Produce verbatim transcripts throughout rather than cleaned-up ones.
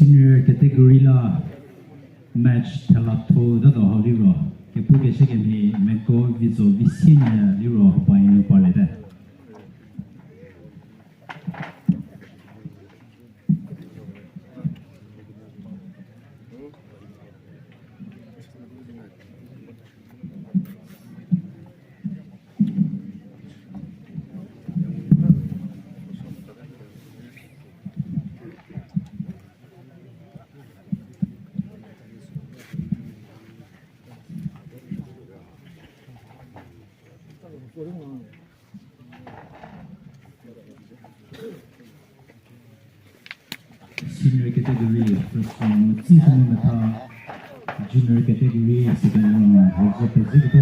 Senior category la match thela tho da do hau liro, kepu keshü kemhie Meko Vizo Visie nie liro ba inu parlete. Senior category first round, Tsishimo Metha, junior category second round, Roger Pezikito,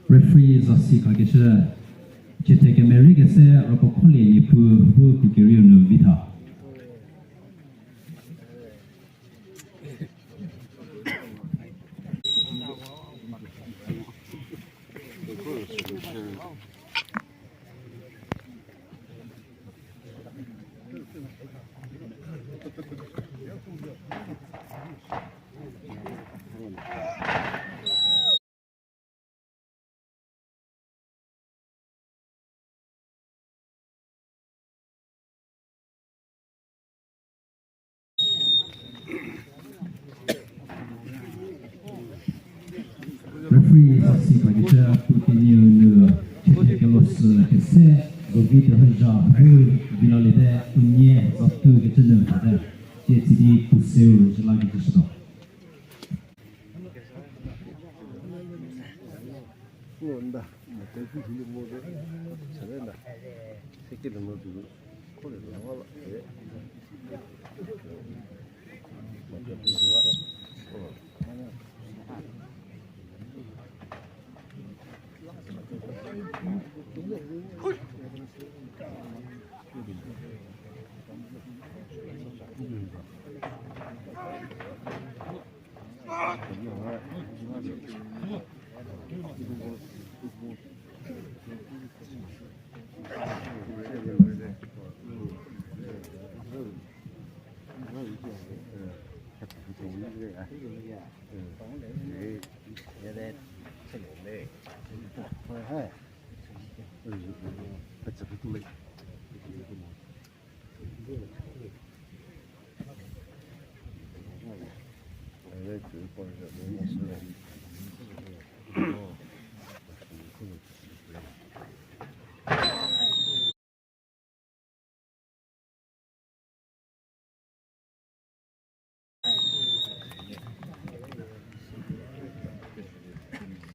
Referee zasi khakeshü, chete kemerei kese roko kholie Niepuu bu kukerieu nu vitha. Referee zasi khakeshü, pu kenieu nu chete kelosü kese, Zovi Terhüzha bu vilaliete, unie zatu kecü nu tate, tie tsidi tuseu jüla kecü shütuo.